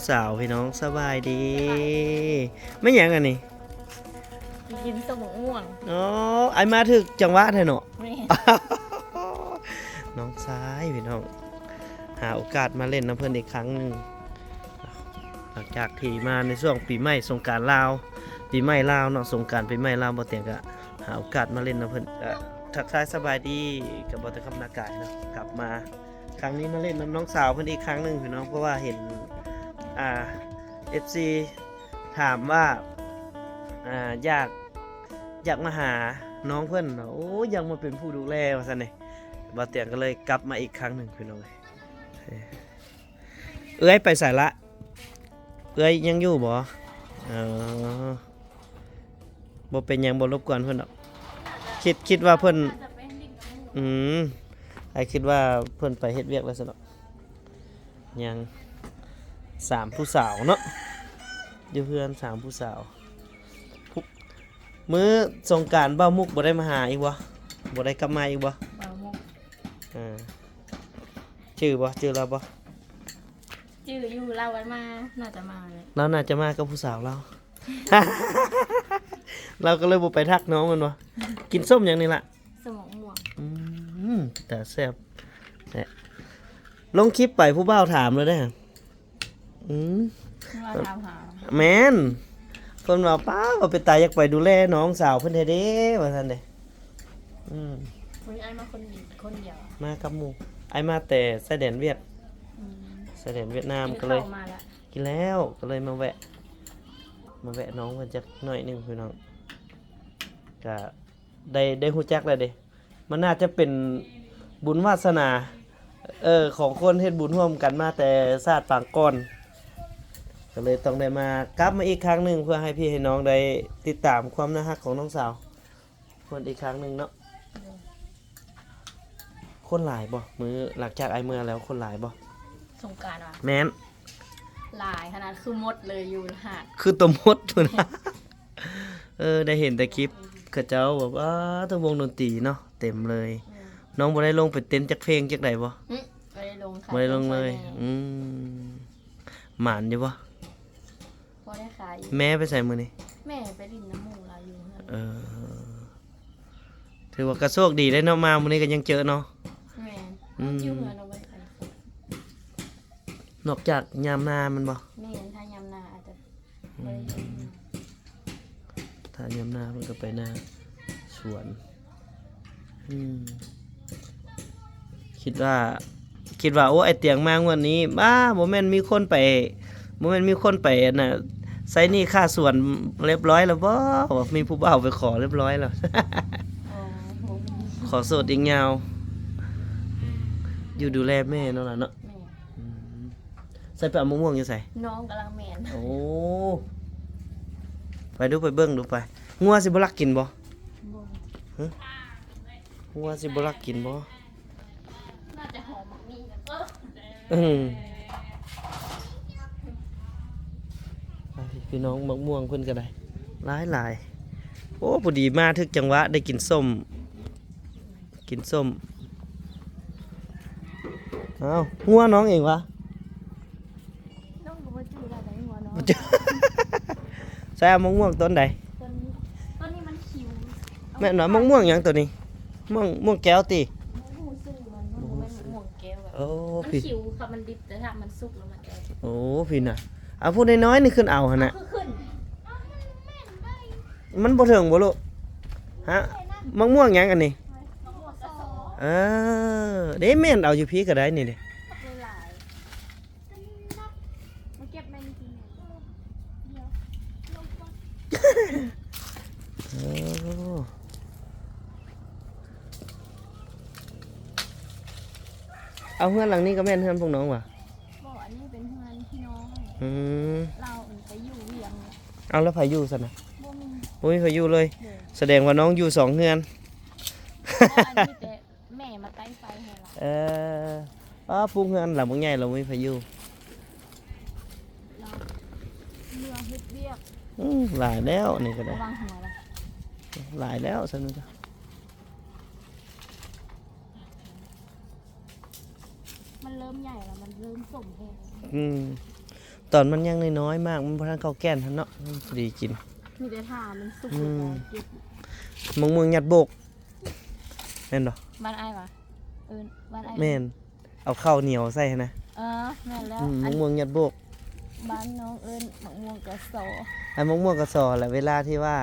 ສາວພີ່ນ້ອງ ສະບາຍດີ. ແມ່ນຫຍັງອັນນີ້? ກິນສົ້ມໝາກມ່ວງ. ອໍ ອ້າຍມາຖືກຈັງຫວະແທ້ເນາະ. ແມ່ນ. ນ້ອງຊາຍພີ່ນ້ອງ ຫາໂອກາດມາຫຼິ້ນນຳເພິ່ນອີກຄັ້ງໜຶ່ງ ຫຼັງຈາກທີ່ມາໃນຊ່ວງປີໃໝ່ສົງການລາວ ປີໃໝ່ລາວເນາະ ສົງການປີໃໝ່ລາວ ບໍ່ຕຽງກະຫາໂອກາດມາຫຼິ້ນນຳເພິ່ນ ກະທັກທາຍສະບາຍດີກັບບໍ່ຕຽງກັບນາກາຍເນາະ ກັບມາ ຄັ້ງນີ້ມາຫຼິ້ນນຳນ້ອງສາວເພິ່ນອີກຄັ້ງໜຶ່ງພີ່ນ້ອງ ເພາະວ່າເຫັນ ອ່າ ເອັຟຊີ ຖາມວ່າ ອ່າ ຢາກ ຢາກມາຫານ້ອງເພິ່ນ ໂອ້ ຢາກມາເປັນຜູ້ດູແລວ່າຊັ້ນເດ. ບ່າວຕຽງກໍເລີຍກັບມາອີກຄັ້ງໜຶ່ງພີ່ນ້ອງເອີຍ. ເອື້ອຍໄປໃສລະ? ເອື້ອຍຍັງຢູ່ບໍ່? ເອີ ບໍ່ເປັນຫຍັງ ບໍ່ລົບກວນເພິ່ນດອກ. ຄິດ ຄິດວ່າເພິ່ນ ອືມ ອ້າຍຄິດວ່າເພິ່ນໄປເຮັດວຽກແລ້ວຊັ້ນດອກ. ຍັງສາມຜູ້ສາວເນາະ ຢູ່ເຮືອນສາມຜູ້ສາວ. ມື້ສົງການບ່າວມຸກບໍ່ໄດ້ມາຫາອີກບໍ່? ບໍ່ໄດ້ກັບມາອີກບໍ່? ບ່າວມຸກ ເອີ ຈື່ບໍ່? ຈື່ລາວບໍ່? ຈື່ຢູ່ ລາວມາ ໜ້າຈະມາແຫຼະ. ລາວໜ້າຈະມາກັບຜູ້ສາວລາວ ລາວກໍເລີຍບໍ່ໄປທັກນ້ອງແມ່ນບໍ່? ກິນສົ້ມຫຍັງນີ້ລະ? ສົ້ມໝາກມ່ວງ. ອືມ ຕາແຊບແທ້. ລົງຄລິບໄປຜູ້ບ່າວຖາມເລີຍເດ້. ອືມ ລາວຖາມຫາ. ແມ່ນ ເພິ່ນວ່າ ປ້າ ວ່າເປັນຕາຢາກໄປດູແລນ້ອງສາວເພິ່ນແທ້ເດ້ ວ່າຊັ້ນເດ້. ອືມ ມື້ນີ້ອ້າຍມາຄົນ ຄົນດຽວ ມາກັບໝູ່. ອ້າຍມາແຕ່ຊາຍແດນຫວຽດ. ອືມ ຊາຍແດນຫວຽດນາມ. ກິນ ກໍເລີຍ ເຂົ້າມາລະ? ກິນແລ້ວ ກໍເລີຍມາແວະ ມາແວະນ້ອງເພິ່ນຈັກໜ້ອຍໜຶ່ງພີ່ນ້ອງ. ກະ ໄດ້ ໄດ້ຮູ້ຈັກແລ້ວເດ້. ມັນໜ້າຈະເປັນບຸນວາສະໜາ ເອີ ຂອງຄົນເຮັດບຸນຮ່ວມກັນມາແຕ່ຊາດປາງກ່ອນ. ກໍເລີຍຕ້ອງໄດ້ມາ ກັບມາອີກຄັ້ງໜຶ່ງ ເພື່ອໃຫ້ພີ່ໃຫ້ນ້ອງໄດ້ຕິດຕາມຄວາມໜ້າຮັກຂອງນ້ອງສາວເພິ່ນອີກຄັ້ງໜຶ່ງເນາະ. ຄົນຫຼາຍບໍ່? ມື້ຫຼັງຈາກອ້າຍເມືອແລ້ວຄົນຫຼາຍບໍ່? ສົງການຫວາ? ແມ່ນ. ຫຼາຍຂະໜາດ ຄືມົດເລີຍ ຢູ່ຫາດ ຄືໂຕມົດພຸ້ນນະ. ເອີ ໄດ້ເຫັນແຕ່ຄລິບເຂົາເຈົ້າແບບ ອ້າ ທັງວົງດົນຕີເນາະ ເຕັມເລີຍ. ອືມ ນ້ອງບໍ່ໄດ້ລົງໄປເຕັ້ນຈັກເພງຈັກໃດບໍ່? ອືມ ບໍ່ໄດ້ລົງ. ບໍ່ໄດ້ລົງເລີຍ. ອືມ ໝານຢູ່ບໍ່? ພໍໄດ້ຂາຍຢູ່. ແມ່ໄປໃສມື້ນີ້? ແມ່ໄປຫຼິ້ນນຳໝູ່ລາວຢູ່ເຮືອນ. ເອີ ຖືວ່າກະໂຊກດີໄດ໋ເນາະ ມາມື້ນີ້ກໍຍັງເຈີເນາະ. ແມ່ນ. ອືມ ຢູ່ເຮືອນ ເອົາໄວ້ໃຜ? ນອກຈາກຍາມນາແມ່ນບໍ່? ແມ່ນ ຖ້າຍາມນາອາດຈະ ອືມ ບໍ່ໄດ້ຢູ່. ຖ້າຍາມນາເພິ່ນກໍໄປນາສວນ. ອືມ ຄິດວ່າ ຄິດວ່າ ໂອ້ ອ້າຍຕຽງມາງວດນີ້ ບ້າ ບໍ່ແມ່ນມີຄົນໄປ ບໍ່ແມ່ນມີຄົນໄປອັນນ່າ ໃຊ້ໜີ້ຄ່າສວນລຽບຮ້ອຍແລ້ວບໍ່? ວ່າມີຜູ້ບ່າວໄປຂໍລຽບຮ້ອຍແລ້ວ. ອໍ ບໍ່ມີ. ຂໍໂສດອີກຍາວ. ຢູ່ດູແລແມ່ເນາະຫຼານເນາະ. ແມ່ນ. ອືມ ໃສ່ໄປເອົາມະມ່ວງຢູ່ໃສ? ນ້ອງກຳລັງແມ່ນ. ໂອ້ ໄປດູ ໄປເບິ່ງດູໄປ. ງົວຊິບໍ່ລັກກິນບໍ່? ບໍ່. ຫຶ? ງົວຊິບໍ່ລັກກິນບໍ່? ໜ້າຈະຫອມໝາກມີ້ນະ. ເອີ ອືມ ພີ່ນ້ອງ ໝາກມ່ວງເພິ່ນກໍໄດ້ຫຼາຍໆ. ໂອ້ ພໍດີມາຖືກຈັງຫວະ ໄດ້ກິນສົ້ມ ກິນສົ້ມ. ເອົ້າ ງົວນ້ອງເອງຫວາ? ນ້ອງກໍບໍ່ຈື່ລະໄດ໋ ງົວນ້ອງ. ບໍ່ຈື່. ໃສ່ເອົາມະມ່ວງຕົ້ນໃດ? ຕົ້ນນີ້ ຕົ້ນນີ້ມັນຂິວ. ແມ່ນຫວາ? ມະມ່ວງຫຍັງໂຕນີ້? ມ່ວງ ມ່ວງແກ້ວຕິ? ບໍ່ຮູ້ຊື່ມັນ. ບໍ່ຮູ້ຊື່. ມັນບໍ່ແມ່ນມະມ່ວງແກ້ວ. ໂອ້ ມັນຂິວ ຄັນມັນດິບ ແຕ່ຖ້າມັນສຸກແລ້ວມັນຈະ ໂອ້ ພີ້ນະ. ເອົາ ຜູ້ນ້ອຍໆນີ້ຂຶ້ນເອົາຫັ້ນນະ. ຄືຂຶ້ນ ມັນບໍ່ເຖິງບໍ່ລູກ? ຮະ? ມະມ່ວງຫຍັງອັນນີ້? ເອີ ເດ້ ແມ່ນເອົາຢູ່ພີ້ກໍໄດ້ນີ້ເດ້. ບັກຫຼາຍໆ ມາເກັບແມ່ນຈິງ. ເອີ ເອົາ ເຮືອນຫຼັງນີ້ກໍແມ່ນເຮືອນພວກນ້ອງຫວາ? ບໍ່ ອັນນີ້ເປັນເຮືອນພີ່ນ້ອງ. ອືມ ລາວໄປຢູ່ວຽງ. ເອົາ ແລ້ວໃຜຢູ່ຊັ້ນນະ? ບໍ່ມີ ບໍ່ມີໃຜຢູ່ເລີຍ. ໂດຍ ສະແດງວ່ານ້ອງຢູ່ສອງເຮືອນ. ບໍ່ ອັນນີ້ແຕ່ແມ່ມາໄຕ້ໄຟໃຫ້ລາວ. ເອີ ອ້າ ປຸກເຮືອນຫຼັງບັກໃຫຍ່ ລາວບໍ່ມີໃຜຢູ່. ລາວເມືອເຮັດວຽກ. ອືມ ຫຼາຍແລ້ວນີ້ກໍໄດ້. ລະວັງຫົວລະ ຫຼາຍແລ້ວຊັ້ນ. ມັນເລີ່ມໃຫຍ່ແລ້ວ ມັນເລີ່ມສົມແຮງ. ອືມ ຕອນມັນຍັງນ້ອຍໆ ໝາກມັນບໍ່ທັນເຂົ້າແກ່ນຫັ້ນເນາະ ມັນພໍດີກິນ. ມີແຕ່ຖ້າມັນສຸກ ອືມ ແລ້ວກໍເກັບ. ໝາກມ່ວງຍັດໂບກ ແມ່ນບໍ່? ບ້ານອ້າຍຫວາ? ເອີ້ນ ບ້ານອ້າຍ ແມ່ນ ເອົາເຂົ້າໜຽວໃສ່ຫັ້ນນະ. ເອີ ແມ່ນແລ້ວ. ອືມ ອັນ ໝາກມ່ວງຍັດໂບກ ບ້ານນ້ອງເອີ້ນໝາກມ່ວງກະສໍ. ອັນໝາກມ່ວງກະສໍແຫຼະ ເວລາທີ່ວ່າ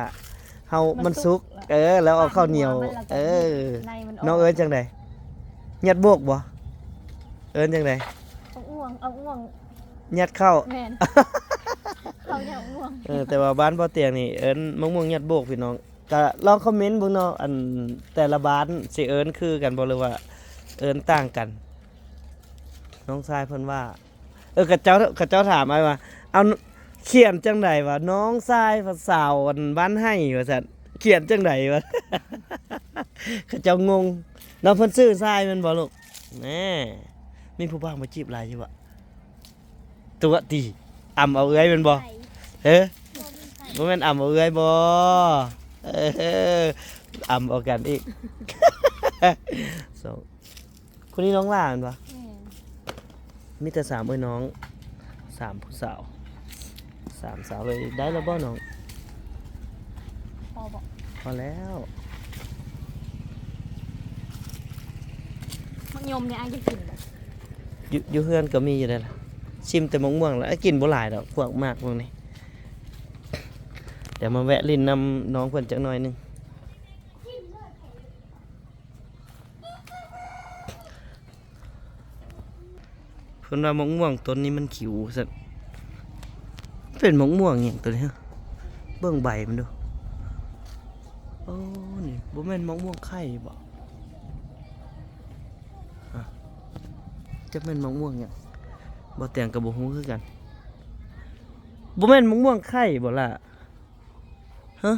ເຮົາ ມັນ ມັນສຸກ ສຸກ ເອີ ແລ້ວເອົາເຂົ້າໜຽວ ປາດຫົວມັນ ແລ້ວກໍ ເອີ ໃນມັນອອກ. ນ້ອງເອີ້ນຈັ່ງໃດ? ຍັດໂບກບໍ່? ເອີ້ນຈັ່ງໃດ? ໝາກມ່ວງ ໝາກມ່ວງ ຍັດເຂົ້າ. ແມ່ນ ເຂົ້າຍັດໝາກມ່ວງ. ເອີ ແຕ່ວ່າບ້ານບໍ່ຕຽງນີ້ເອີ້ນໝາກມ່ວງຍັດໂບກ ພີ່ນ້ອງ. ກະລອງຄອມເມັນເບິ່ງເນາະ ອັນແຕ່ລະບ້ານຊິເອີ້ນຄືກັນບໍ່ ຫຼືວ່າເອີ້ນຕ່າງກັນ. ນ້ອງຊາຍເພິ່ນວ່າ ເອີ ເຂົາເຈົ້າ ເຂົາເຈົ້າຖາມອ້າຍວ່າ ເອົາ ຂຽນຈັ່ງໃດວະ ນ້ອງຊາຍສາວ ອັນ ບ້ານໄຮ່ ວ່າຊັ້ນ ຂຽນຈັ່ງໃດວະ? ເຂົາເຈົ້າງົງເນາະ. ເພິ່ນຊື່ຊາຍແມ່ນບໍ່ລູກ? ແນ່ ມີຜູ້ບ່າວມາຈີບຫຼາຍຢູ່ບໍ່? ຕົວະຕິ ອຳເອົາເອື້ອຍແມ່ນບໍ່? ເອີ ບໍ່ແມ່ນອຳເອົາເອື້ອຍບໍ່? ເອີ ອຳເອົາກັນອີກ. ຄົນນີ້ນ້ອງຫຼ້າແມ່ນບໍ່? ແມ່ນ. ມີແຕ່ສາມເອື້ອຍນ້ອງ ສາມຜູ້ສາວ ສາມສາວເລີຍ. ໄດ້ແລ້ວບໍ່ນ້ອງ? ພໍບໍ່? ພໍແລ້ວ. ໝາກຍົມນີ້ອ້າຍຈະກິນບໍ່? ຢູ່ ຢູ່ເຮືອນກໍມີຢູ່ແລ້ວລະ. ຊິມແຕ່ໝາກມ່ວງລະ ກິນບໍ່ຫຼາຍດອກ ພວກໝາກພວກນີ້. ດຽວມາແວະຫຼິ້ນນຳນ້ອງເພິ່ນຈັກໜ້ອຍໜຶ່ງ. ເພິ່ນວ່າໝາກມ່ວງຕົ້ນນີ້ມັນຂິວຊັ້ນ. ເປັນໝາກມ່ວງຫຍັງຕົວນີ້? ເບິ່ງໃບມັນດູ. ໂອ້ ນີ້ບໍ່ແມ່ນໝາກມ່ວງໄຂ່ບໍ? ຮະ ຈັກແມ່ນໝາກມ່ວງຫຍັງ? ບໍ່ແຕງກໍບໍ່ຮູ້ຄືກັນ. ບໍ່ແມ່ນໝາກມ່ວງໄຂ່ບໍລະ? ຮະ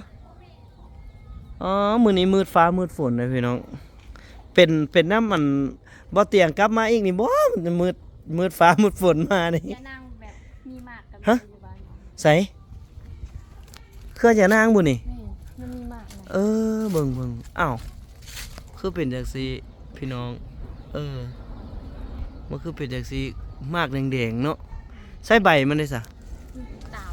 ອໍ ມື້ນີ້ມືດຟ້າມືດຝົນເດ້ພີ່ນ້ອງ. ເປັນ ເປັນນຳ ອັນ ບໍ່ຕຽງກັບມາອີກນີ້ບໍ? ມືດ ມືດຟ້າມືດຝົນມານີ້. ຍານາງແບບມີໝາກກັບ ຮະ ຢູ່ບ້ານ. ໃສ? ເຄືອຍານາງບໍນີ້? ແມ່ນ ມັນມີໝາກນະ. ເອີ ເບິ່ງ ເບິ່ງ ອ້າວ ຄືເປັນຈັ່ງຊີ້ພີ່ນ້ອງ. ເອີ ມັນຄືເປັນຈັ່ງຊີ້ ໝາກແດງໆເນາະ. ໃຊ້ໃບມັນເດ້ຊະ? ຕາມ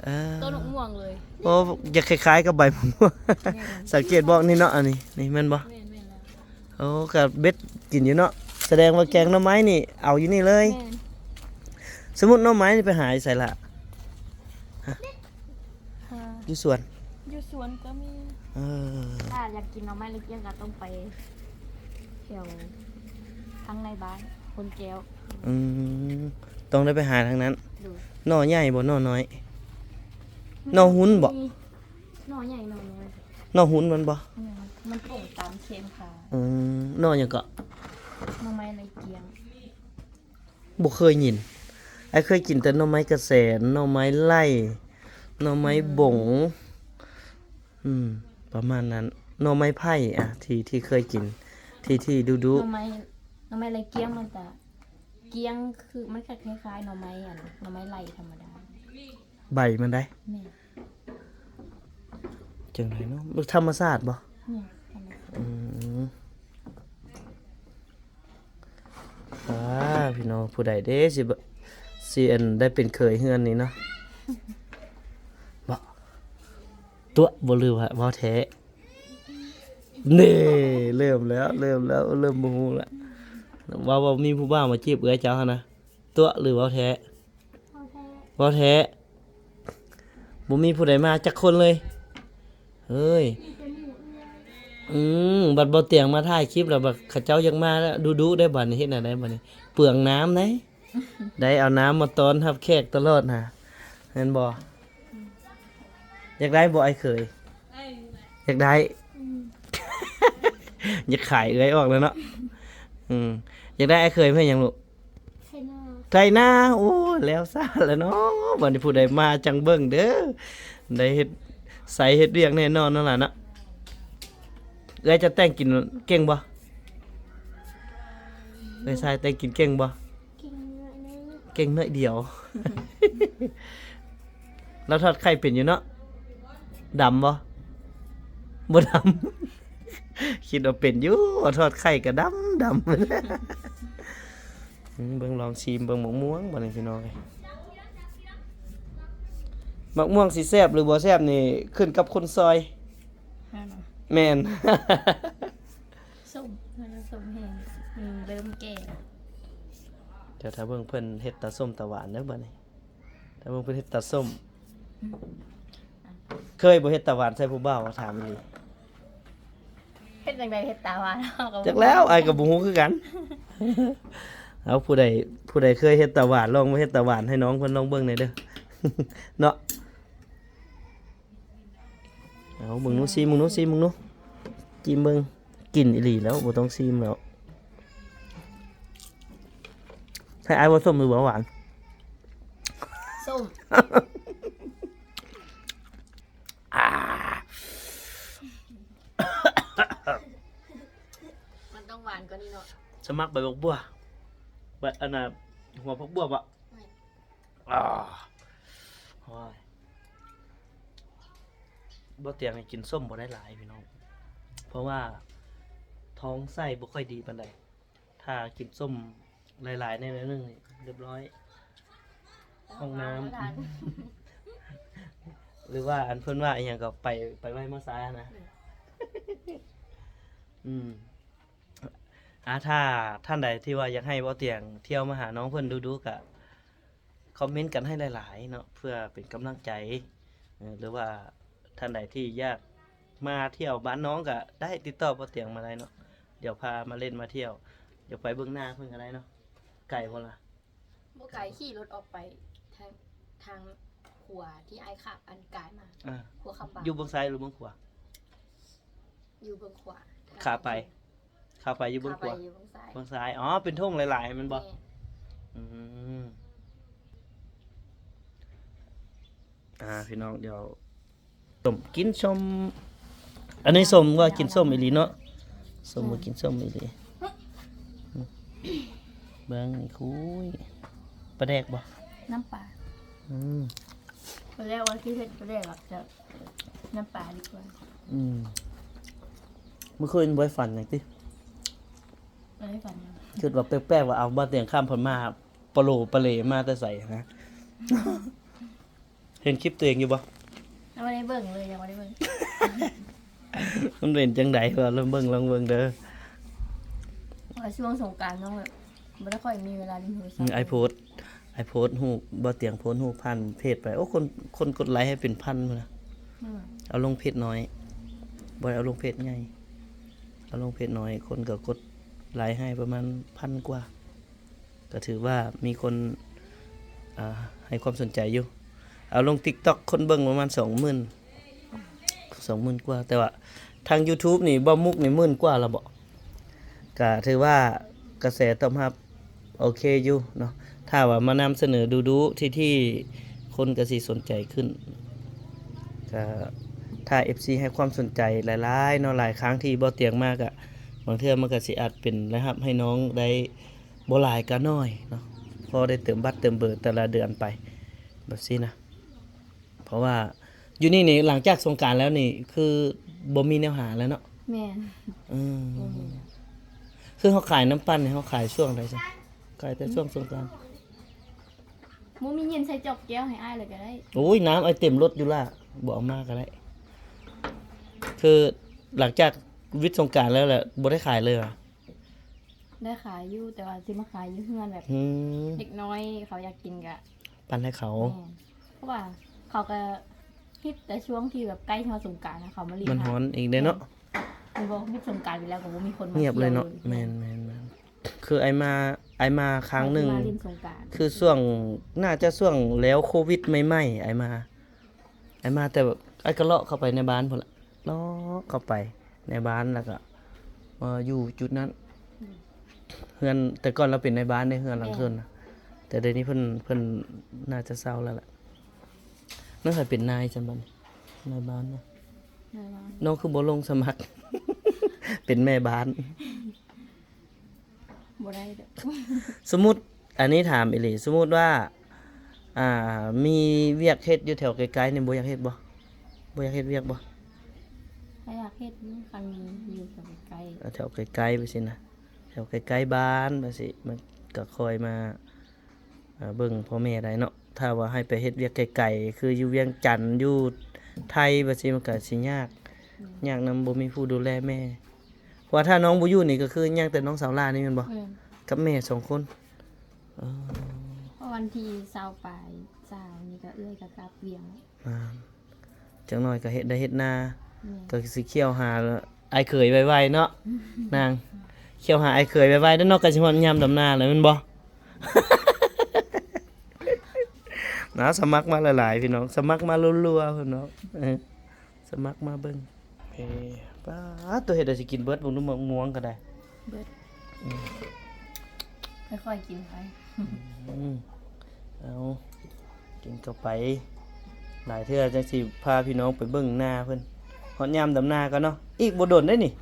ເອີ ຕົ້ນໝາກມ່ວງເລີຍ. ໂອ້ ຢາກຄ້າຍໆກັບໃບໝາກມ່ວງ. ແມ່ນ ສັງເກດບໍ່ນີ້ເນາະ ອັນນີ້ ນີ້ແມ່ນບໍ່? ແມ່ນ ແມ່ນແລ້ວ. ໂອ້ ກະເບັດກິນຢູ່ເນາະ. ສະແດງວ່າແກງໜໍ່ໄມ້ນີ້ເອົາຢູ່ນີ້ເລີຍ. ແມ່ນ. ສົມມຸດໜໍ່ໄມ້ນີ້ໄປຫາຢູ່ໃສລະ? ຮະ? ຫາ ຢູ່ສວນ? ຢູ່ສວນກໍມີ. ເອີ ຖ້າຢາກກິນໜໍ່ໄມ້ລະກຽງກໍຕ້ອງໄປແຖວທາງໃນບ້ານ ຄົນແກ້ວ. ອືມ ຕ້ອງໄດ້ໄປຫາທາງນັ້ນ. ໂດຍ. ໜໍ່ໃຫຍ່ບໍ່ ໜໍ່ນ້ອຍ? ໜໍ່ຫຸ່ນບໍ່? ມີໜໍ່ໃຫຍ່ໜໍ່ນ້ອຍ. ໜໍ່ຫຸ່ນມັນບໍ່? ແມ່ນ ມັນປູກຕາມແຄມຂາ. ອືມ ໜໍ່ຫຍັງເກາະ? ໜໍ່ໄມ້ໄລ່ກຽງ. ບໍ່ເຄີຍຍິນ. ອ້າຍເຄີຍກິນແຕ່ໜໍ່ໄມ້ກະແສນ, ໜໍ່ໄມ້ໄລ່, ໜໍ່ໄມ້ ອືມ ບົງ. ອືມ ປະມານນັ້ນ. ໜໍ່ໄມ້ໄຜ່ ອະ ທີ່ ທີ່ເຄີຍກິນ ທີ່ ທີ່ດຸໆ. ໜໍ່ໄມ້ ໜໍ່ໄມ້ໄລ່ກຽງມັນກະກຽງ ຄືມັນກະຄ້າຍໆໜໍ່ໄມ້ ອັນ ໜໍ່ໄມ້ໄລ່ທຳມະດາ. ໃບມັນໃດ? ແມ່ນ. ຈັ່ງໃດເນາະ? ມັນທຳມະຊາດບໍ່? ແມ່ນ ທຳມະຊາດ. ອືມ. ອ່າ ພີ່ນ້ອງ ຜູ້ໃດເດ້ຊິ ຊິ ອັນ ໄດ້ເປັນເຂີຍເຮືອນນີ້ເນາະ? ບໍ່ ຕົວະ ບໍ່ ຫຼືວ່າເວົ້າແທ້? ເນ່ ເລີ່ມແລ້ວ ເລີ່ມແລ້ວ ເລີ່ມບໍ່ຮູ້ແລ້ວ. ເວົ້າວ່າມີຜູ້ບ່າວມາຈີບເອື້ອຍເຈົ້າຫັ້ນນະ. ຕົວະ ຫຼືເວົ້າແທ້? ເວົ້າແທ້. ເວົ້າແທ້. ບໍ່ມີຜູ້ໃດມາຈັກຄົນເລີຍ. ເອີຍ ອືມ ບັດບໍ່ຕຽງມາຖ່າຍຄລິບແລ້ວ ບັດເຂົາເຈົ້າຢາກມາດຸໆໄດ໋ ບັດນີ້ເຮັດແນວໃດບັດນີ້? ເປືອງນ້ຳໄດ໋. ໄດ້ເອົານ້ຳມາຕ້ອນຮັບແຂກຕະຫຼອດຫາ ແມ່ນບໍ່? ຢາກໄດ້ບໍ່ອ້າຍເຂີຍ? ຢາກໄດ້. ອືມ ຢາກຂາຍເອື້ອຍອອກແລ້ວເນາະ. ອືມ ຢາກໄດ້ອ້າຍເຂີຍເພື່ອຫຍັງລູກ? ໄຖນາ. ໄຖນາ ໂອ້ ແລ້ວຊະລະເນາະ. ບັດນີ້ຜູ້ໃດມາຈັ່ງເບິ່ງເດີ ໄດ້ເຮັດໄຊເຮັດວຽກແນ່ນອນນັ້ນລະເນາະ. ເອື້ອຍຈະແຕ່ງກິນເກັ່ງບໍ່? ເອື້ອຍຊາຍແຕ່ງກິນເກັ່ງບໍ່? ເກັ່ງໜ້ອຍໜຶ່ງ ເກັ່ງໜ້ອຍດຽວ. ລາວທອດໄຂ່ເປັນຢູ່ເນາະ. ດຳບໍ່? ບໍ່ດຳ. ຄິດວ່າເປັນຢູ່ ທອດໄຂ່ກະດຳດຳ. ອືມ ເບິ່ງ ລອງຊີມເບິ່ງໝາກມ່ວງບັດນີ້ພີ່ນ້ອງເອີຍ. ໝາກມ່ວງຊິແຊບຫຼືບໍ່ແຊບນີ້ຂຶ້ນກັບຄົນຊອຍ. ແມ່ນບໍ່? ແມ່ນ. ສົ້ມ ມັນສົ້ມແຮງ ມັນເລີ່ມແກ່ແລ້ວ. ດຽວຖ້າເບິ່ງເພິ່ນເຮັດຕາສົ້ມຕາຫວານເດີບັດນີ້. ຖ້າເບິ່ງເພິ່ນເຮັດຕາສົ້ມ. ເຄີຍບໍ່ເຮັດຕາຫວານໃສ່ຜູ້ບ່າວ? ຖາມອີ່ຫຼີ. ເຮັດຈັ່ງໃດເຮັດຕາຫວານ? ເຮົາກໍບໍ່ ຈັກແລ້ວ ອ້າຍກໍບໍ່ຮູ້ຄືກັນ. ເອົາ ຜູ້ໃດ ຜູ້ໃດເຄີຍເຮັດຕາຫວານ ລອງມາເຮັດຕາຫວານໃຫ້ນ້ອງເພິ່ນລອງເບິ່ງແດ່ເດີ ເນາະ. ເອົາ ເບິ່ງດູ ຊີມເບິ່ງດູ ຊີມເບິ່ງດູ ຈິ້ມເບິ່ງ. ກິນອີ່ຫຼີແລ້ວ ບໍ່ຕ້ອງຊີມແລ້ວ. ໃຫ້ອ້າຍວ່າສົ້ມຫຼືວ່າຫວານ? ສົ້ມ. ອ່າ ມັນຕ້ອງຫວານກວ່ານີ້ເນາະ. ສະໝັກໃບບັກບົວ ໃບ ອັນນ່າ ຫົວຜັກບົວບໍ່? ແມ່ນ. ອາ ໂອ້ຍ ບໍ່ຕຽງນີ້ກິນສົ້ມບໍ່ໄດ້ຫຼາຍພີ່ນ້ອງ ເພາະວ່າທ້ອງໄສ້ບໍ່ຄ່ອຍດີປານໃດ. ຖ້າກິນສົ້ມຫຼາຍໆແດ່ໜ້ອຍໜຶ່ງນີ້ ຮຽບຮ້ອຍ ຫ້ອງນ້ຳ ຫ້ອງນ້ຳບໍ່ທັນ ຫຼືວ່າອັນເພິ່ນວ່າອີ່ຫຍັງກໍໄປ ໄປໄວມາຊ້ານະ. ອືມ ອາ ຖ້າທ່ານໃດທີ່ວ່າຢາກໃຫ້ບໍ່ຕຽງທ່ຽວມາຫານ້ອງເພິ່ນດຸໆ ກະຄອມເມັນກັນໃຫ້ຫຼາຍໆເນາະ ເພື່ອເປັນກຳລັງໃຈ ເອີ ຫຼືວ່າທ່ານໃດທີ່ຢາກມາທ່ຽວບ້ານນ້ອງກະໄດ້ ຕິດຕໍ່ບໍ່ຕຽງມາໄດ້ເນາະ. ດຽວພາມາຫຼິ້ນມາທ່ຽວ ດຽວໄປເບິ່ງໜ້າເພິ່ນກໍໄດ້ເນາະ. ໄກບໍ່ລະ? ບໍ່ໄກ ຂີ່ລົດອອກໄປທາງ ທາງຂວາທີ່ອ້າຍຂັບອັນກາຍມາ. ອາ ຂົວຄຳບາງ. ຢູ່ເບື້ອງຊ້າຍຫຼືເບື້ອງຂວາ? ຢູ່ເບື້ອງຂວາ. ຂາໄປ ຂາໄປຢູ່ເບື້ອງຂວາ ຂາໄປຢູ່ເບື້ອງຊ້າຍ. ເບື້ອງຊ້າຍ ອໍ ເປັນທົ່ງຫຼາຍໆແມ່ນບໍ່? ແມ່ນ. ອືມ ອ່າ ພີ່ນ້ອງ ດຽວ ສົ້ມ ກິນສົ້ມ ອັນນີ້ສົ້ມວ່າກິນສົ້ມອີ່ຫຼີເນາະ ສົ້ມວ່າກິນສົ້ມອີ່ຫຼີ. ເບິ່ງ ຄຸຍ ປາແດກບໍ່? ນ້ຳປາ. ອືມ ປາແດກວ່າຊິເຮັດປາແດກແບບ ນ້ຳປາດີກວ່າ. ອືມ ມື້ຄືນບໍ່ໄດ້ຝັນຫຍັງຕິ? ບໍ່ໄດ້ຝັນຫຍັງ. ຄິດວ່າແປກໆ ວ່າ ເອົາ ບ່າວຕຽງຂ້າມເພິ່ນມາ ປະໂຫຼປະເຫຼມາແຕ່ໃສນະ? ເຫັນຄລິບຕົວເອງຢູ່ບໍ່? ຍັງບໍ່ໄດ້ເບິ່ງເລີຍ ຍັງບໍ່ໄດ້ເບິ່ງ. ມັນເປັນຈັ່ງໃດ? ວ່າລອງເບິ່ງ ລອງເບິ່ງເດີ. ວ່າຊ່ວງສົງການນ້ອງແບບ ບໍ່ໄດ້ຄ່ອຍມີເວລາຫຼິ້ນໂທລະສັບ. ອືມ ອ້າຍໂພສ ອ້າຍໂພສຮູບ ບ່າວຕຽງໂພສຮູບຜ່ານເພຈໄປ ໂອ້ ຄົນ ຄົນກົດໄລໃຫ້ເປັນພັນພຸ້ນນະ. ອືມ ເອົາລົງເພຈນ້ອຍ ບໍ່ໄດ້ເອົາລົງເພຈໃຫຍ່ ເອົາລົງເພຈນ້ອຍ ຄົນກໍກົດໄລໃຫ້ປະມານພັນກວ່າ. ກໍຖືວ່າມີຄົນ ອ່າ ໃຫ້ຄວາມສົນໃຈຢູ່. ເອົາລົງຕິກຕັອກ ຄົນເບິ່ງປະມານສອງໝື່ນ ສອງໝື່ນກວ່າ. ແຕ່ວ່າທາງຢູທູບນີ້ ບ່າວມຸກນີ້ໝື່ນກວ່າແລ້ວເບາະ? ກໍຖືວ່າກະແສຕອບຮັບໂອເຄຢູ່ເນາະ. ຖ້າວ່າມານຳສະເໜີດຸໆ ທີ່ໆ ຄົນກໍຊິສົນໃຈຂຶ້ນ. ກໍຖ້າເອັຟຊີໃຫ້ຄວາມສົນໃຈຫຼາຍໆເນາະ, ຫຼາຍຄັ້ງທີ່ບໍ່ຕຽງມາ ກໍບາງເທື່ອມັນກໍຊິອາດເປັນລາຍຮັບໃຫ້ນ້ອງໄດ້ ບໍ່ຫຼາຍກໍໜ້ອຍເນາະ, ພໍໄດ້ເຕີມບັດເຕີມເບີແຕ່ລະເດືອນໄປ ແບບຊີ້ນະ. ເພາະວ່າຢູ່ນີ້ນີ້ ຫຼັງຈາກສົງການແລ້ວນີ້ ຄືບໍ່ມີແນວຫາແລ້ວເນາະ? ແມ່ນ. ອືມ ບໍ່ມີແລ້ວ. ຄືເຮົາຂາຍນ້ຳປັ່ນນີ້ ເຮົາຂາຍຊ່ວງໃດຊະ? ຂາຍແຕ່ຊ່ວງສົງການ. ບໍ່ມີເງິນໃສ່ຈອກແກ້ວໃຫ້ອ້າຍເລີຍກໍໄດ້. ໂອ້ຍ ນ້ຳອ້າຍເຕັມລົດຢູ່ລະ ບໍ່ເອົາມາກໍໄດ້. ຄືຫຼັງຈາກວິດສົງການແລ້ວລະ ບໍ່ໄດ້ຂາຍເລີຍຫວາ? ໄດ້ຂາຍຢູ່ ແຕ່ວ່າຊິມາຂາຍຢູ່ເຮືອນແບບ ອືມ ເດັກນ້ອຍເຂົາຢາກກິນກະປັ່ນໃຫ້ເຂົາ. ແມ່ນ ເພາະວ່າເຂົາກະຮິດແຕ່ຊ່ວງທີ່ແບບໃກ້ຮອດສົງການນະ ເຂົາມາຫຼິ້ນ. ມັນຮ້ອນອີກເດ້ເນາະ. ແມ່ນ ແມ່ນບໍ່? ມິດສົງການໄປແລ້ວກໍບໍ່ມີຄົນມາ ງຽບເລີຍເນາະ. ທ່ຽວ ແມ່ນໆໆ. ຄືອ້າຍມາ ອ້າຍມາຄັ້ງໜຶ່ງ ເຂົາຊິມາຫຼິ້ນສົງການ ຄືຊ່ວງ ໜ້າຈະຊ່ວງແລ້ວໂຄວິດໃໝ່ໆ ອ້າຍມາ. ອ້າຍມາແຕ່ແບບ ອ້າຍກໍເລາະເຂົ້າໄປໃນບ້ານພຸ້ນລະ ເລາະເຂົ້າໄປໃນບ້ານ ແລ້ວກໍມາຢູ່ຈຸດນັ້ນ. ອືມ ເຮືອນ ແຕ່ກ່ອນລາວເປັນນາຍບ້ານເດ້ ເຮືອນຫຼັງເທິງນະ. ແມ່ນ ແຕ່ດຽວນີ້ເພິ່ນ ເພິ່ນໜ້າຈະເຊົາແລ້ວລະ. ນ້ອງໃຜເປັນນາຍຊັ້ນບັດນີ້? ນາຍບ້ານນະ. ນາຍບ້ານ. ນ້ອງຄືບໍ່ລົງສະໝັກເປັນແມ່ບ້ານ? ບໍ່ໄດ້ດອກ. ສົມມຸດ ອັນນີ້ຖາມອີ່ຫຼີ ສົມມຸດວ່າ ອ່າ ມີວຽກເຮັດຢູ່ແຖວໄກໆນີ້ ບໍ່ຢາກເຮັດບໍ່? ບໍ່ຢາກເຮັດວຽກບໍ່? ກໍຢາກເຮັດຢູ່ ຄັນມີຢູ່ແຖວໄກໆ. ເອີ ແຖວໄກໆ ແບບຊີ້ນະ ແຖວໃກ້ໆບ້ານ ແບບຊີ້ ມັນກໍຄ່ອຍມາ ເອີ ເບິ່ງພໍ່ແມ່ໄດ້ເນາະ. ຖ້າວ່າໃຫ້ໄປເຮັດວຽກໄກໆ ຄືຢູ່ວຽງຈັນ ຢູ່ໄທ ແບບຊີ້ ມັນກໍຊິຍາກ ແມ່ນ ຍາກນຳ ບໍ່ມີຜູ້ດູແລແມ່. ເພາະວ່າຖ້ານ້ອງບໍ່ຢູ່ນີ້ ກໍຄືຍັງແຕ່ນ້ອງສາວຫຼ້ານີ້ແມ່ນບໍ່? ແມ່ນ ກັບແມ່ສອງຄົນ. ເອີ ເພາະວັນທີຊາວປາຍ ຊາວນີ້ກໍເອື້ອຍກໍກັບວຽງແລ້ວ. ອ່າ ຈັກໜ້ອຍກໍເຮັດໄຮ່ເຮັດນາ ແມ່ນ ກໍຊິຂ້ຽວຫາອ້າຍເຂີຍໄວໆເນາະ ນາງ ຂ້ຽວຫາອ້າຍເຂີຍໄວໆເດີເນາະ ໃກ້ຊິຮອດຍາມດຳນາແລ້ວແມ່ນບໍ່? ນະ ສະໝັກມາຫຼາຍໆ ພີ່ນ້ອງ ສະໝັກມາລັວໆ ພີ່ນ້ອງ ເອີ ສະໝັກມາເບິ່ງ. ເອີ ປາດ ໂຕເຮັດໃດຊິກິນເບິດ ເບິ່ງດູ ໝາກມ່ວງກໍໄດ້ ເບິດ ອືມ ຄ່ອຍໆກິນໄປ ອືມ ເອົາ ກິນເຂົ້າໄປ ຫຼາຍເທື່ອຈັ່ງຊິພາພີ່ນ້ອງໄປເບິ່ງນາເພິ່ນ ຮອດຍາມດຳນາກ່ອນເນາະ ອີກບໍ່ດົນເດ້ນີ້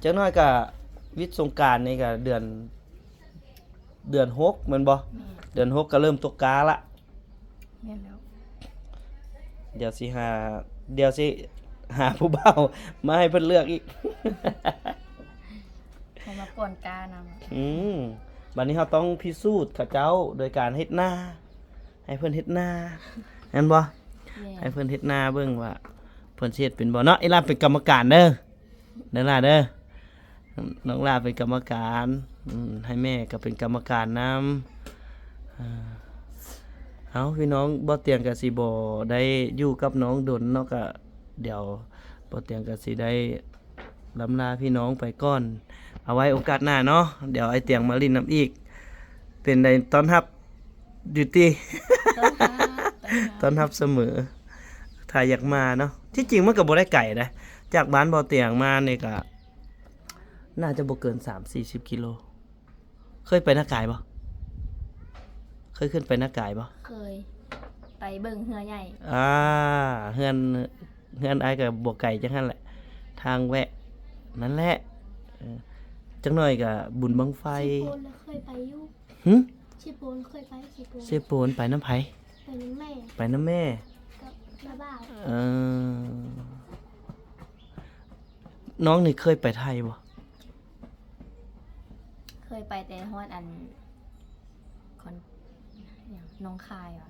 ຈັກໜ້ອຍກໍວິດສົງການນີ້ກໍເດືອນ ເດືອນຫົກແມ່ນບໍ່? ແມ່ນ ເດືອນຫົກກໍເລີ່ມຕົກກາລະ ແມ່ນແລ້ວ ດຽວຊິຫາ ດຽວຊິຫາຜູ້ບ່າວມາໃຫ້ເພິ່ນເລືອກອີກ ໃຫ້ມາກ່ອນການຳ ອືມ ບັດນີ້ເຮົາຕ້ອງພິສູດເຂົາເຈົ້າໂດຍການເຮັດນາ ໃຫ້ເພິ່ນເຮັດນາ ແມ່ນບໍ່? ແມ່ນ ໃຫ້ເພິ່ນເຮັດນາເບິ່ງວ່າເພິ່ນຊິເຮັດເປັນບໍ່ເນາະ ອີ່ຫຼ້າເປັນກຳມະການເດີ. ເດີຫຼ້າເດີ ນ້ອງຫຼ້າເປັນກຳມະການ ອືມ ໃຫ້ແມ່ກໍເປັນກຳມະການນຳ ເອີ ເອົາ ພີ່ນ້ອງ ບ່າວຕຽງກໍຊິບໍ່ໄດ້ຢູ່ກັບນ້ອງດົນເນາະ ກໍດຽວບ່າວຕຽງກໍຊິໄດ້ລ່ຳລາພີ່ນ້ອງໄປກ່ອນ ເອົາໄວ້ໂອກາດໜ້າເນາະ ດຽວອ້າຍຕຽງມາຫຼິ້ນນຳອີກ ເປັນໃດ ຕ້ອນຮັບ ຢູ່ຕິ ຕ້ອນຮັບ ຕ້ອນຮັບສະເໝີ ຖ້າຢາກມາເນາະ ທີ່ຈິງມັນກໍບໍ່ໄດ້ໄກນະ ຈາກບ້ານບ່າວຕຽງມານີ້ກໍໜ້າຈະບໍ່ເກີນສາມສີ່ສິບກິໂລ. ເຄີຍໄປນາກາຍບໍ່? ເຄີຍຂຶ້ນໄປນາກາຍບໍ່? ເຄີຍ ໄປເບິ່ງເຮືອໃຫຍ່ ອ່າ ເຮືອນ ເຮືອນອ້າຍກໍບໍ່ໄກຈັ່ງຫັ້ນແຫຼະ ທາງແວະ ນັ້ນແຫຼະ ເອີ ຈັກໜ້ອຍກໍບຸນບັ້ງໄຟ ເຊໂປນເຄີຍໄປຢູ່ ຫຶ? ເຊໂປນເຄີຍໄປ ເຊໂປນ ເຊໂປນໄປນຳໃຜ? ໄປນຳແມ່ ໄປນຳແມ່ ກັບນ້າບ່າວ ເອີ ນ້ອງນີ້ເຄີຍໄປໄທບໍ່? ເຄີຍໄປແຕ່ຮອດອັນ ຄອນ ຫຍັງ ໜອງຄາຍຫວາ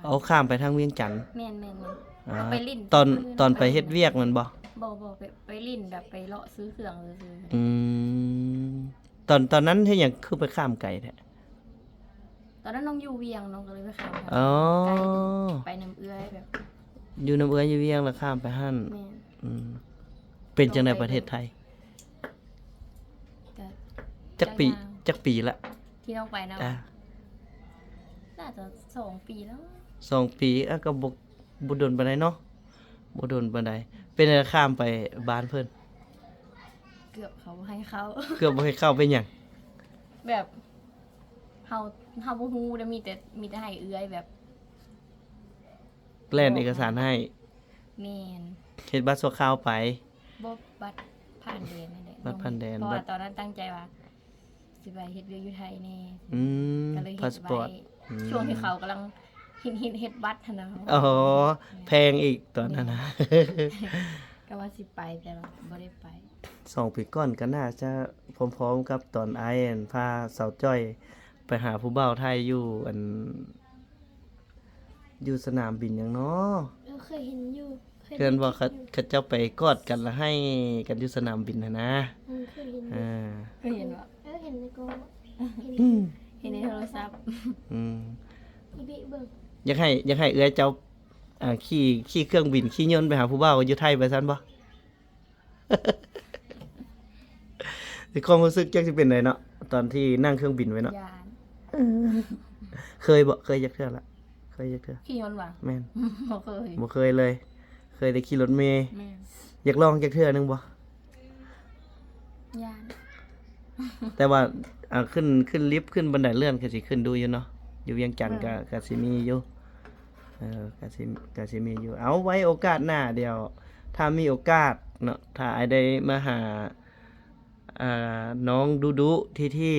ເອົາ ຂ້າມໄປທາງວຽງຈັນ ແມ່ນໆໆ ອ່າ ເຮົາໄປຫຼິ້ນ ຕອນ ຕອນໄປເຮັດວຽກແມ່ນບໍ່? ບໍ່ໆ ໄປ ໄປຫຼິ້ນແບບໄປເລາະຊື້ເຄື່ອງຊື່ໆ ອືມ ຕອນ ຕອນນັ້ນເຮັດຫຍັງຄືໄປຂ້າມໄກແທ້? ຕອນນັ້ນນ້ອງຢູ່ວຽງ ນ້ອງກໍເລີຍໄປຂ້າມ ອໍ ໄກ ໄປນຳເອື້ອຍແບບ ຢູ່ນຳເອື້ອຍຢູ່ວຽງແລ້ວຂ້າມໄປຫັ້ນ ແມ່ນ ອືມ ເປັນຈັ່ງໃດປະເທດໄທ? ກໍ ຈັກປີ ຈັກປີລະ? ທີ່ນ້ອງໄປນະ ອ່າ ໜ້າຈະສອງປີແລ້ວ ສອງປີ ອ່າ ກໍບໍ່ ບໍ່ດົນປານໃດເນາະ ບໍ່ດົນປານໃດ ເປັນຈັ່ງໃດຂ້າມໄປບ້ານເພິ່ນ? ເກືອບເຂົາບໍ່ໃຫ້ເຂົ້າ ເກືອບບໍ່ໃຫ້ເຂົ້າ ເປັນຫຍັງ? ແບບ ເຮົາ ເຮົາບໍ່ຮູ້ ແລ້ວມີແຕ່ ມີແຕ່ໃຫ້ເອື້ອຍແບບ ແລ່ນເອກະສານໃຫ້ ແມ່ນ ເຮັດບັດຊົ່ວຄາວໄປ ບໍ່ ບັດຜ່ານແດນນັ້ນແຫຼະ ບັດຜ່ານແດນ ເພາະວ່າ ບັດ ຕອນນັ້ນຕັ້ງໃຈວ່າຊິໄປເຮັດວຽກຢູ່ໄທແດ່ ອືມ ກໍເລີຍເຮັດໄວ້ ພາສປອດ ອືມ ຊ່ວງທີ່ເຂົາກຳລັງ ເຮັດ ເຮັດ ເຮັດບັດຫັ້ນນະ ອໍ ແມ່ນ ແພງອີກຕອນນັ້ນນະ ແມ່ນ ກໍວ່າຊິໄປ ແຕ່ວ່າບໍ່ໄດ້ໄປ ສອງປີກ່ອນກໍໜ້າຈະພ້ອມໆກັບຕອນອ້າຍ ອັນ ພາສາວຈ້ອຍໄປຫາຜູ້ບ່າວໄທຢູ່ ອັນ ຢູ່ສະໜາມບິນຫຍັງເນາະ? ເອີ ເຄີຍເຫັນຢູ່ ເຄີຍເຫັນບໍ່ ເຂົາ ເຂົາເຈົ້າໄປກອດກັນລະໄຫ້ກັນຢູ່ສະໜາມບິນຫັ້ນນະ ເອີ ເຄີຍເຫັນຢູ່ ເອີ ເຄີຍເຫັນບໍ່? ເອີ ເຫັນໃນກ້ອງ ເຫັນ ເຫັນໃນໂທລະສັບ ອືມ ອີເບະເບິ່ງ ຢາກໃຫ້ ຢາກໃຫ້ເອື້ອຍເຈົ້າ ອ່າ ຂີ່ ຂີ່ເຄື່ອງບິນ ຂີ່ຍົນໄປຫາຜູ້ບ່າວຢູ່ໄທ ວ່າຊັ້ນບໍ່? ຄວາມຮູ້ສຶກຈັກຊິເປັນໃດເນາະ ຕອນທີ່ນັ່ງເຄື່ອງບິນໄປເນາະ? ຢ້ານ ເອີ ເຄີຍບໍ່? ເຄີຍຈັກເທື່ອລະ? ເຄີຍຈັກເທື່ອ? ຂີ່ຍົນຫວາ? ແມ່ນ ບໍ່ເຄີຍ ບໍ່ເຄີຍເລີຍ ເຄີຍແຕ່ຂີ່ລົດເມ. ແມ່ນ ຢາກລອງຈັກເທື່ອໜຶ່ງບໍ່? ຢ້ານ ແຕ່ວ່າ ອ່າ ຂຶ້ນ ຂຶ້ນລິບ ຂຶ້ນບັນໄດເລື່ອນກໍຊິຂຶ້ນດູຢູ່ເນາະ ຢູ່ວຽງຈັນ ແມ່ນ ກໍ ກໍຊິມີຢູ່ ເອີ ກໍຊິ ກໍຊິມີຢູ່ ເອົາ ໄວ້ໂອກາດໜ້າ ດຽວ ຖ້າມີໂອກາດເນາະ ຖ້າອ້າຍໄດ້ມາຫາ ອ່າ ນ້ອງດຸໆ ທີ່ ທີ່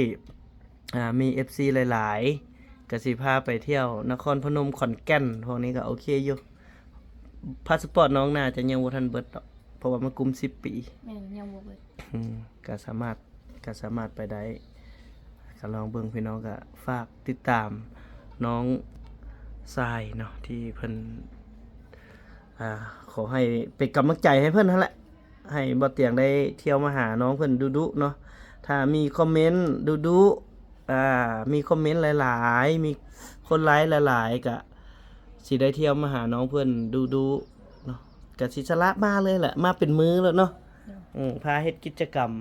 ອ່າ ມີເອັຟຊີຫຼາຍໆ ກໍຊິພາໄປທ່ຽວນະຄອນພະນົມ ຂອນແກ່ນ ພວກນີ້ກໍໂອເຄຢູ່ ພາສປອດນ້ອງໜ້າຈະຍັງບໍ່ທັນເບິດດອກ ເພາະວ່າມັນກຸ້ມສິບປີ ແມ່ນ ຍັງບໍ່ເບິດ ອືມ ກໍສາມາດ ກໍສາມາດໄປໄດ້ ກໍລອງເບິ່ງ ພີ່ນ້ອງກໍຝາກຕິດຕາມນ້ອງ ຊາຍເນາະ ທີ່ເພິ່ນ ອ່າ ຂໍໃຫ້ເປັນກຳລັງໃຈໃຫ້ເພິ່ນຫັ້ນແຫຼະ ໃຫ້ບໍ່ຕຽງໄດ້ທ່ຽວມາຫານ້ອງເພິ່ນດຸໆເນາະ. ຖ້າມີຄອມເມັນດຸໆ ອ່າ ມີຄອມເມັນຫຼາຍໆ ມີຄົນໄລຄ໌ຫຼາຍໆ ກະຊິໄດ້ທ່ຽວມາຫານ້ອງເພິ່ນດຸໆເນາະ. ກະຊິສະຫຼະມາເລີຍແຫຼະ ມາເປັນມື້ໂລດເນາະ. ໂດຍ ອືມ ພາເຮັດກິດຈະກຳ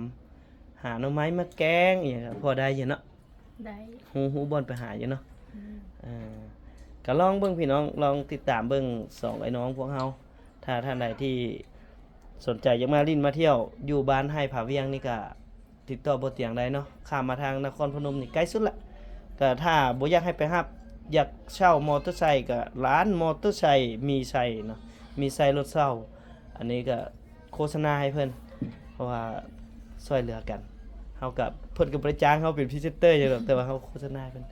ຫາໜໍ່ໄມ້ມາແກງອີ່ຫຍັງ ພໍໄດ້ຢູ່ເນາະ. ໄດ້ ຮູ້ ຮູ້ບ່ອນໄປຫາຢູ່ເນາະ. ອືມ ເອີ ກະລອງເບິ່ງພີ່ນ້ອງ ລອງຕິດຕາມເບິ່ງສອງໄອ້ນ້ອງພວກເຮົາ. ຖ້າທ່ານໃດທີ່ສົນໃຈຢາກມາຫຼິ້ນມາທ່ຽວຢູ່ບ້ານໄຮ່ຜາວຽງນີ້ ກະຕິດຕໍ່ບໍ່ຕຽງໄດ້ເນາະ. ຂ້າມມາທາງນະຄອນພະນົມນີ້ໃກ້ສຸດລະ. ກະຖ້າບໍ່ຢາກໃຫ້ໄປຮັບ ຢາກເຊົ່າມໍເຕີໄຊ ກະຮ້ານມໍເຕີໄຊມີໄຊເນາະ ມີໄຊລົດເຊົ່າ. ອັນນີ້ກະ ໂຄສະນາໃຫ້ເພິ່ນ ເພາະວ່າຊ່ວຍເຫຼືອກັນ. ເຮົາກະ ເພິ່ນກະບໍ່ໄດ້ຈ້າງເຮົາເປັນພຣີເຊັນເຕີຫຍັງດອກ ແຕ່ວ່າເຮົາໂຄສະນາໃຫ້ເພິ່ນ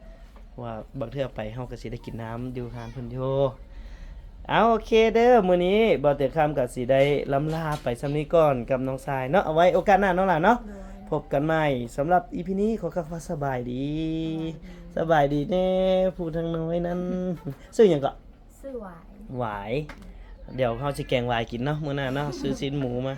ເພາະວ່າບາງເທື່ອໄປເຮົາກະຊິໄດ້ກິນນ້ຳຢູ່ຮ້ານເພິ່ນຢູ່. ເອົາ ໂອເຄເດີ ມື້ນີ້ບ່າວເຕີຄຳກະຊິໄດ້ລ່ຳລາໄປສ່ຳນີ້ກ່ອນກັບນ້ອງຊາຍເນາະ. ເອົາໄວ້ໂອກາດໜ້າເນາະຫຼາເນາະ. ໂດຍ ພົບກັນໃໝ່. ສຳລັບອີພີນີ້ຂໍກ່າວຄຳວ່າສະບາຍດີ. ສະບາຍດີ ສະບາຍດີແນ່ ຜູ້ທາງນ້ອຍນັ້ນ. ຊື່ຫຍັງເກາະ? ຊື່ຫວາຍ. ຫວາຍ. ດຽວເຮົາຊິແກງຫວາຍກິນເນາະ ມື້ໜ້າເນາະ ຊື້ຊີ້ນໝູມາ.